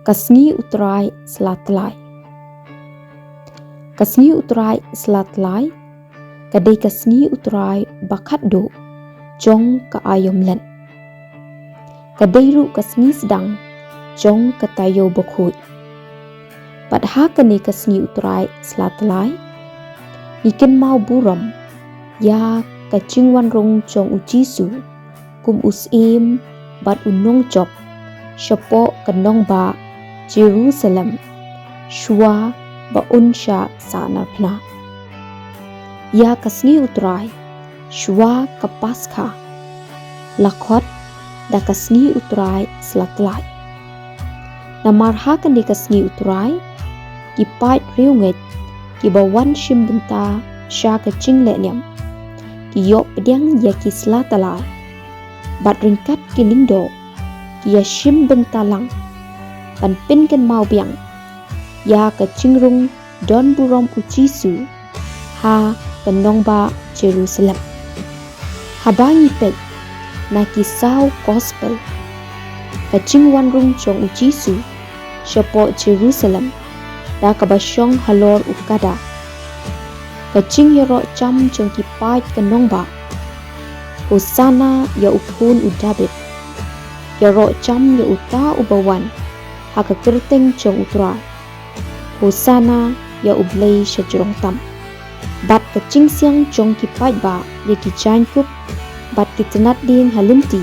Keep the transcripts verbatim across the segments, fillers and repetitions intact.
Ka sngi U Trai Sla Tlai. Ka sngi U Trai Sla Tlai ka dei ka sngi U Trai ba khatduh jong ka aïom lent. Ka dei ruh ka sngi sdang jong ka taïew bakhuid. Bad ha kane ka sngi U Trai Sla Tlai, ngi kynmaw burom ïa ka jingwan rung jong U Jisu kum u Syiem bad u Nongjop shapoh ka nongbah Jerusalem, shuwa ba un shah sahnarphna. Ïa ka sngi U Trai, shuwa ka Paskha, la khot da ka sngi U Trai Sla Tlai. Namar ha kane ka sngi U Trai, ki paid riewngeit kiba wan shim bynta sha ka jingleh niam, ki ïoh pdiang ïa ki sla tlai. Bad ryngkat ki lyngdoh ki ïa shim bynta lang ban pynkynmaw biang ïa ka jingrung don burom U Jisu ha ka nongbah Jerusalem. Haba ngi peit na ki saw Gospel, ka jingwan rung jong U Jisu shapoh Jerusalem da kaba shong halor u kada, ka jingïaroh jam jong ki paid ka nongbah: Hosana ïa u Khun u Dabid! Ïaroh jam ïa uta uba wan ha ka kyrteng jong U Trai! Hosana ïa U Blei shajrong tam! Bad ka jingsiang jong ki paidbah ïa ki jaiñkup bad ki tnat dieng ha lynti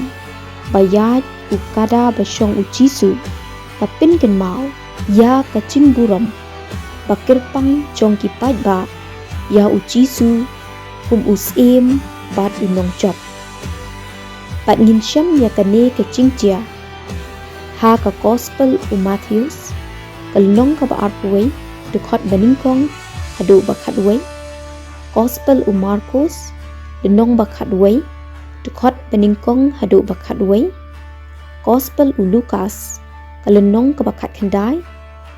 ba ïaid u kada ba shong U Jisu, ka pynkynmaw ïa ka jingburom ba kyrpang jong ki paidbah ïa U Jisu kum u Syiem bad u Nongjop. Bad ngin shem ïa kane ka jingjia ha ka Gospel u Mathaios, ka lynnong kaba arphew wei, dkhot banyngkong haduh ba khatwei. Gospel u Markos, lynnong ba khatwei, dkhot banyngkong haduh ba khatwei. Gospel u Lukas, ka lynnong kaba khatkhyndai,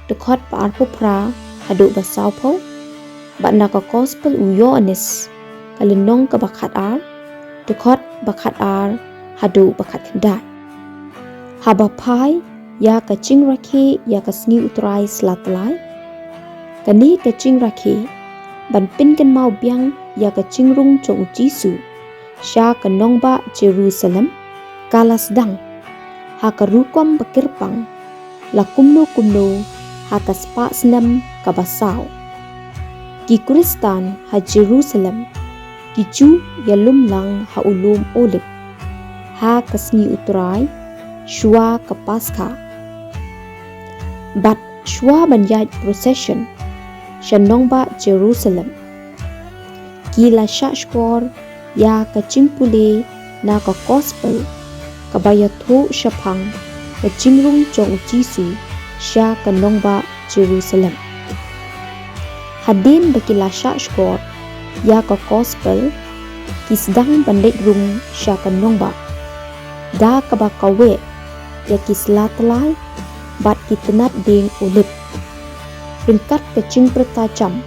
dkhot ba arphew phra haduh ba sawphew. Bad na ka Gospel u Ïoannis, ka lynnong kaba khatar, dkhot ba khatar haduh ba khatkhyndai. Haba phai ïa ka jingrakhe ïa ka sngi U Trai Sla Tlai, kane ka jingrakhe ban pynkynmaw biang ïa ka jingrung jong U Jisu sha ka nongbah Jerusalem, ka la sdang ha ka rukom ba kyrpang la kumno kumno ha ka spah snem kaba saw. Ki Khristan ha Jerusalem ki ju ïalum lang ha u lum Olib ha ka sngi U Trai shuwa ka Paskha. Bad shuwa ban ïaid procession sha nongbah Jerusalem, ki la shahshkor ïa ka jingpule na ka Gospel kaba ïathuh shaphang ka jingrung jong U Jisu sha ka nongbah Jerusalem. Hadien ba ki la shahshkor ïa ka Gospel, ki sdang ban leit rung sha ka nongbah, da kaba kaweh ïa ki sla tlai bad ki tnat dieng Olib, ryngkat ka jingpyrta jam: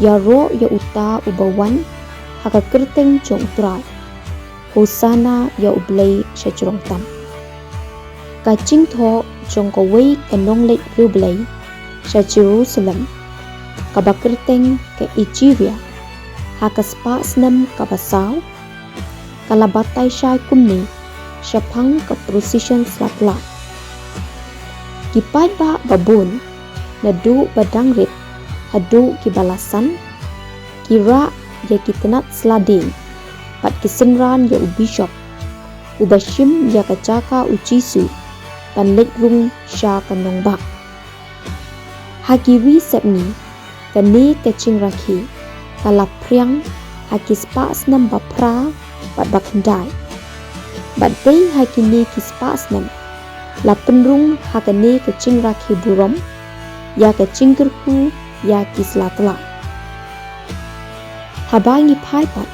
Ïaroh ïa uta uba wan ha ka kyrteng jong U Trai! Hosana ïa U Blei shajrong tam! Ka jingthoh jong kawei ka nongleit riewblei sha Jerusalem, kaba kyrteng ka Egeria, ha ka spah snem kaba saw, ka la batai shai kumne shaphang ka procession sla tlai: Ki paidbah babun, naduh ba dang rit haduh kiba la san, ki rah ïa ki tnat sla dieng bad ki synran ïa u bishop uba shim ïa ka jaka U Jisu ban leit rung sha ka nongbah. Ha ki ri sepngi, kane ka jingrakhe ka la phriang ha ki spah snem ba phra bad ba khyndai. Bad dei ha kine ki spah snem la pynrung ha kane ka jingrakhe burom ïa ka jingkyrkhu ïa ki sla tlai. Haba ngi phai pat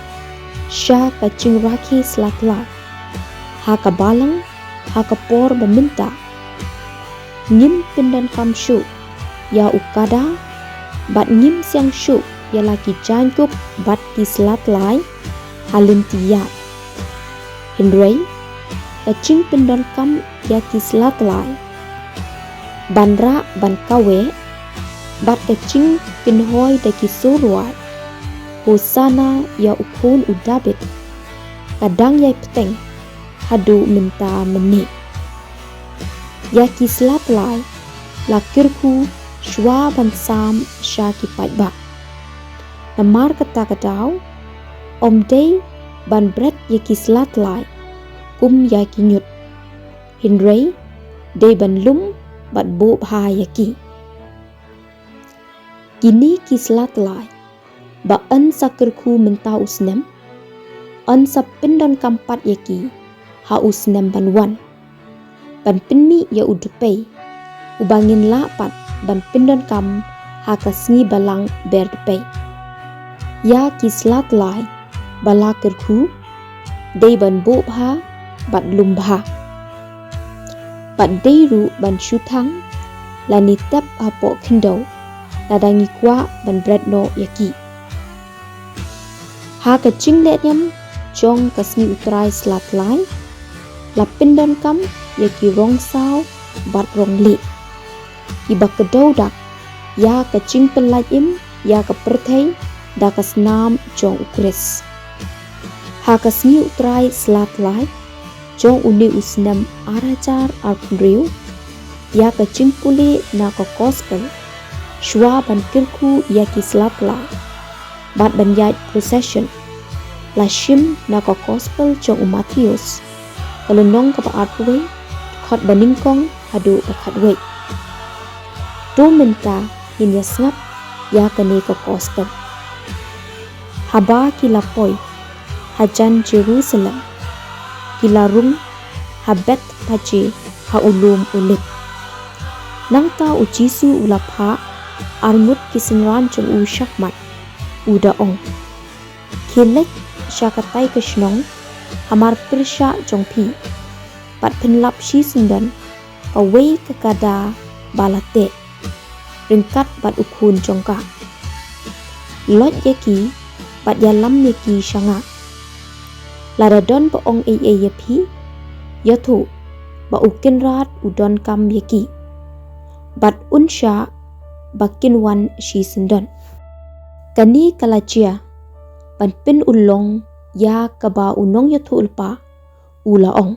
sha ka jingrakhe sla tlai ha ka balang ha ka por ba mynta, ngim pyndonkam shuh ïa u kada bad ngim siang shuh ïa la ki jaiñkup bad ki sla tlai ha lynti ïaid. Hynrei ka jingpyndonkam ïa ki sla tlai ban rah ban kaweh, bad ka jingpynhoi da ki sur rwai: Hosana ïa u khun u Dabid, ka dang ïai bteng haduh mynta mynne. Ïa ki sla tlai la kyrkhu shuwa ban sam sha ki paidbah. Namar kata ka daw, ym dei ban bret ïa ki sla tlai kum ïa ki ñiut, hynrei dei ban lum bad buh bha ïa ki. Kine ki sla tlai ba yn sa kyrkhu mynta u snem, yn sa pyndonkam pat ïa ki ha u snem ban wan, ban pynmih ïa u dpei uba ngin lah pat ban pyndonkam ha ka sngi Balang Ber Dpei. Ïa ki sla tlai ba la kyrkhu dei ban buh bha bad lum bha, bad dei ruh ban shu thang lane tep hapoh khyndew lada ngi kwah ban bret noh ïa ki. Ha ka jingleh niam jong ka sngi U Trai sla tlai, la pyndonkam ïa ki rong saw bad rong lieh, kiba kdew dak ïa ka jingpyllait im ïa ka pyrthei da ka snam jong U Khrist. Ha ka sngi U Trai sla tlai jong une u snem ar hajar arphew hynriew, ïa ka jingpule na ka Gospel shuwa ban kyrkhu ïa ki sla tlai bad ban ïaid procession, la shim na ka Gospel jong u Mathaios, ka lynnong kaba arphew wei, dkhot ba nyngkong haduh ba khatwei. To mynta ngin ïa sngap ïa kane ka Gospel. Haba ki la poi hajan Jerusalem, ki la rung ha Bethphage ha u lum Olib. Nangta U Jisu u la phah arngut ki synran jong u shakhmat, u da ong: Khie leit sha katei ka shnong hamar pyrshah jong phi, bad pynlap shisyndon kawei ka kada ba la teh ryngkat bad u khun jong ka. Loit ïa ki bad ïalam ïa ki sha nga. Lada don ba ong ei ei ïa phi, ïathuh ba U Kynrad u donkam ïa ki, bad un shah ba kin wan shisyndon. Kane ka la jia ban pynurlong ïa kaba u nongïathuhlypa u la ong: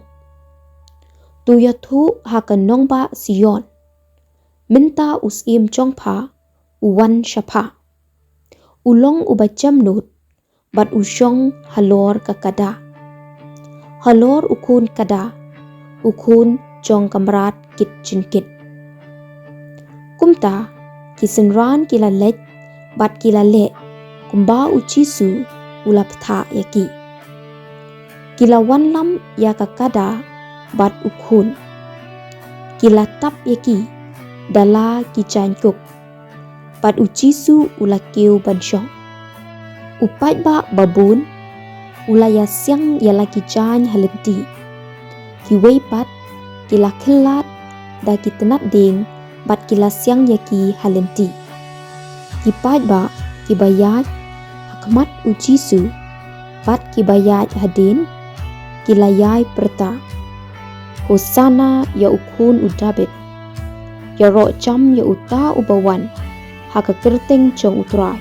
To ïathuh ha ka nongbah Sion: Mynta u syiem jong pha u wan sha pha. U long uba jemnud bad u shong halor ka kada, halor u khun kada, u khun jong ka mrad kit jingkit. Kumta ki synran ki la leit bad ki la leh kumba U Jisu u la bthah ïa ki. Ki la wanlam ïa ka kada bad u khun. Ki la tap ïa ki da la ki jaiñkup, bad U Jisu u la kiew ban shong. U paidbah babun u la ïasiang ïa la ki jaiñ ha lynti. Kiwei pat ki la khyllat da ki tnat dieng bad ki la siang ïa ki ha lynti. Ki paidbah kiba ïaid ha khmat U Jisu bad kiba ïaid hadien ki la ïai pyrta: Hosana ïa u khun u Dabid! Ïaroh jam ïa uta uba wan ha ka kyrteng jong U Trai!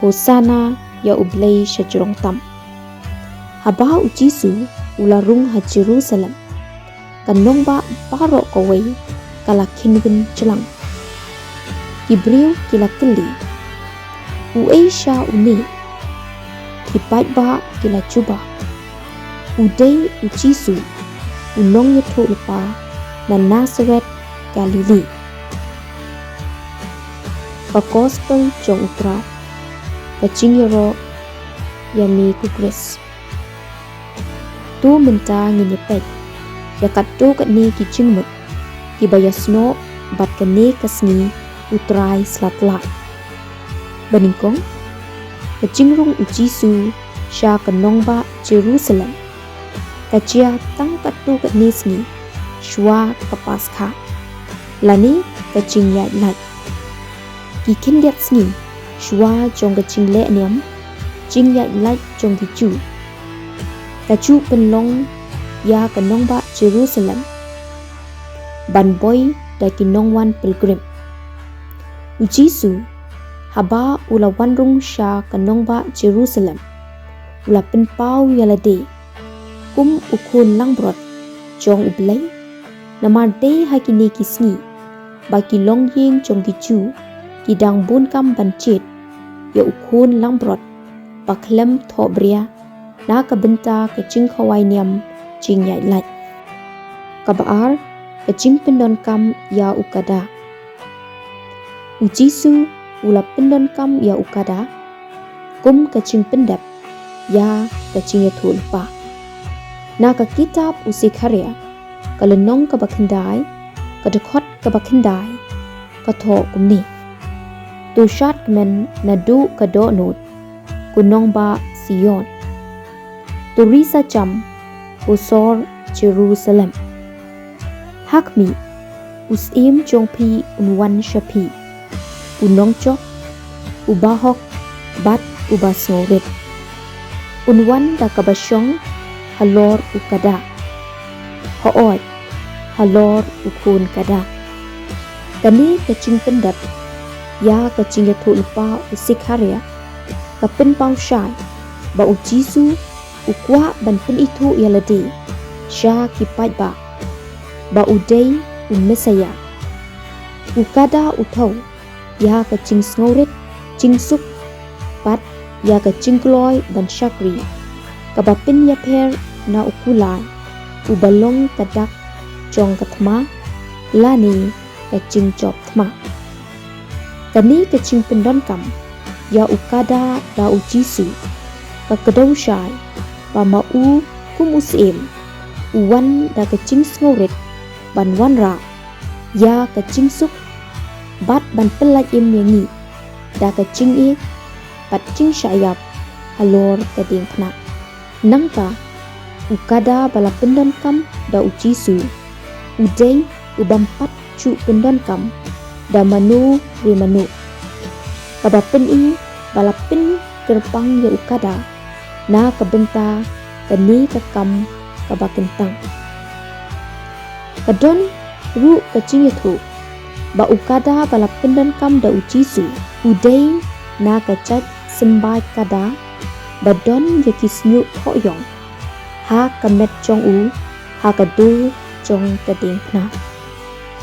Hosana ïa U Blei shajrong tam! Haba U Jisu u la rung ha Jerusalem, ka nongbah baroh kawei ka la khynwin jlang. Ki briew ki la kylli: Uei sha une? Ki paidbah ki la jubab: U dei U Jisu, u nongïathuhlypa na Nasareth, Galili. Ka Gospel jong U Trai. Ka jingïaroh ïa me ko Khrist. To mynta ngin ïa peit ïa katto katne ki jingmut kiba ïasnoh bad kane ka sngi U Trai sla tlai. Ba nyngkong, ka jingrung U Jisu sha ka nongbah Jerusalem ka jia tang katto katne sngi shuwa ka Paskha, lane ka jingïaid lait. Ki khyndiat sngi shuwa jong ka jingleh niam jingïaid lait jong ki Jiw, ka ju pynlong ïa ka nongbah Jerusalem ban boi da ki nongwan pilgrim. U Jisu, haba u la wan rung sha ka nongbah Jerusalem, u la pynpaw ïa lade kum u khun langbrot jong U Blei. Namar dei ha kine ki sngi ba ki longïing jong ki Jiw ki dang bun kam ban jied ïa u khun langbrot ba khlem thohbria na ka bynta ka jingkhawai niam jingïaid lait. Kaba ar, ka jingpyndonkam ïa u kada. U Jisu u la pyndonkam ïa u kada kum ka jingpyndep ïa ka jingïathuhlypa. Na ka kitab u Sekharia, ka lynnong kaba khyndai, ka dkhot kaba khyndai, ka thoh kumne: To shad kmen naduh ka dohnud, ko nongbah Sion. To ri sa jam, ko sor Jerusalem. Ha khmih, u syiem jong phi un wan sha phi, u nongjop, u bahok, bad u basngewrit. Un wan da kaba shong halor u kada, hooid, halor u khun kada. Kane ka jingpyndep ïa ka jingïathuhlypa u Sekharia ka pynpaw shai ba u Jisu u kwah ban pynithuh ïa lade sha ki paidbah ba u dei u Messaïah. U kada u thew ïa ka jingsngewrit, jingsuk, bad ïa ka jingkloi ban shakri, kaba pynïapher na u kulai uba long ka dak jong ka thma lane ka jingjop thma. Kane ka jingpyndonkam ïa u kada da u Jisu ka kdew shai ba ma u kum u syiem u wan da ka jingsngewrit ban wanrah ïa ka jingsuk bad ban pyllait im ïa ngi da ka jingïeit bad jingshah ïap halor ka diengphna. Nangta, u kada ba la pyndonkam da u Jisu u dei u bym pat ju pyndonkam da mano re mano, kaba pyni ba la pynkyrpang ïa u kada na ka bynta kane ka kam kaba kyntang. Ka don ruh ka jingïathuh ba u kada ba la pyndonkam da u Jisu u dei na ka jait symbai kada ba don ïa ki shñiuh thohïong ha ka met jong u ha ka dur jong ka diengphna.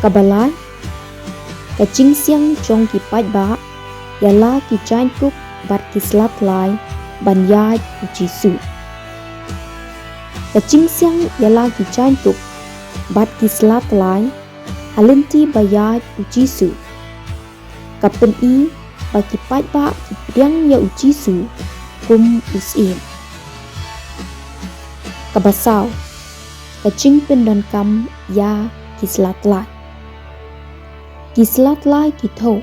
Kaba lai, ka jingsiang jong ki paidbah ïa la ki jaiñkup bad ki sla tlai ban ïaid u Jisu. Ka jingsiang ïa la ki jaiñkup bad ki sla tlai ha lynti ba ïaid u Jisu ka pyni ba ki paidbah ki pdiang ïa u Jisu kum u syiem. Kaba saw, ka jingpyndonkam ïa ki sla tlai. Ki sla tlai ki thew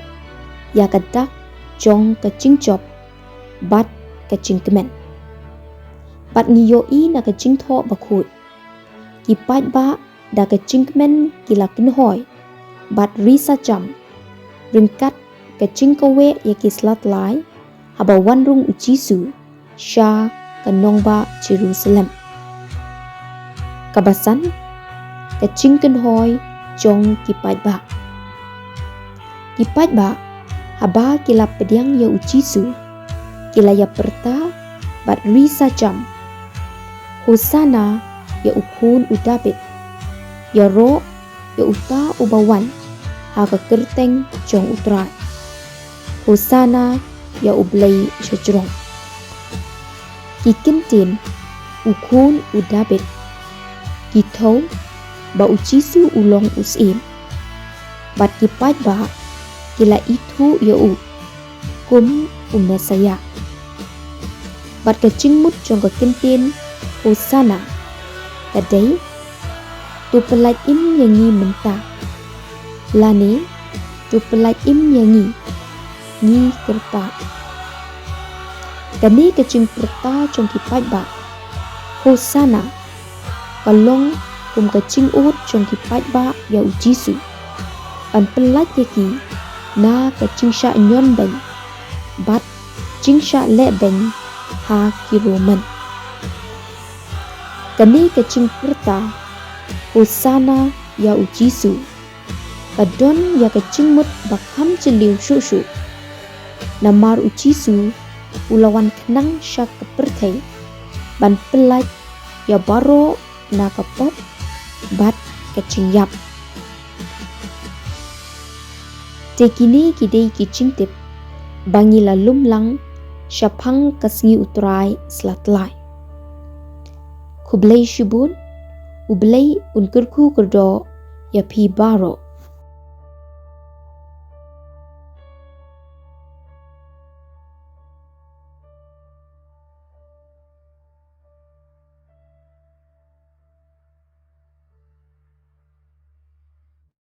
ïa ka dak jong ka jingjop bad ka jingkmen. Bad ngi ïohi na ka Jingthoh Bakhuid, ki paidbah da ka jingkmen ki la kynhoi bad ri sa jam ryngkat ka jingkaweh ïa ki sla tlai haba wan rung u Jisu sha ka nongbah Jerusalem. Kaba san, ka jingkynhoi jong ki paidbah. Ki paidbah haba ki la pdiang ïa u Jisu ki la ïa pyrta bad ri sa jam: Hosana ïa u Khun u Dabid. Ïaroh ïa uta uba wan ha ka kyrteng jong U Trai. Hosana ïa U Blei shajrong. Ki kyntien u Khun u Dabid ki thew ba u Jisu u long u syiem. Bad ki paidbah ki la ithuh ïa u kum u Messaïah. Bad ka jingmut jong ka kyntien Hosana ka dei: To pyllait im ïa ngi mynta, lane: To pyllait im ïa ngi, ngi kyrpad. Kane ka jingpyrta jong ki paidbah Hosana ka long kum ka jingud jong ki paidbah ïa u Jisu ban pyllait ïa ki na ka jingshah ñion beiñ bad jingshah leh beiñ ha ki Roman. Kane ka jingpyrta Hosana ïa u Jisu ka don ïa ka jingmut ba kham jylliew shuh shuh. Namar u Jisu u la wan khnang sha ka pyrthei ban pyllait ïa baroh na ka pop bad ka jingïap. Te kine ki dei ki jingtip ba ngi la lum lang shaphang ka sngi U Trai Slatlai. Khublei shibun, U Blei un kyrkhu kyrdoh ïa phi baroh.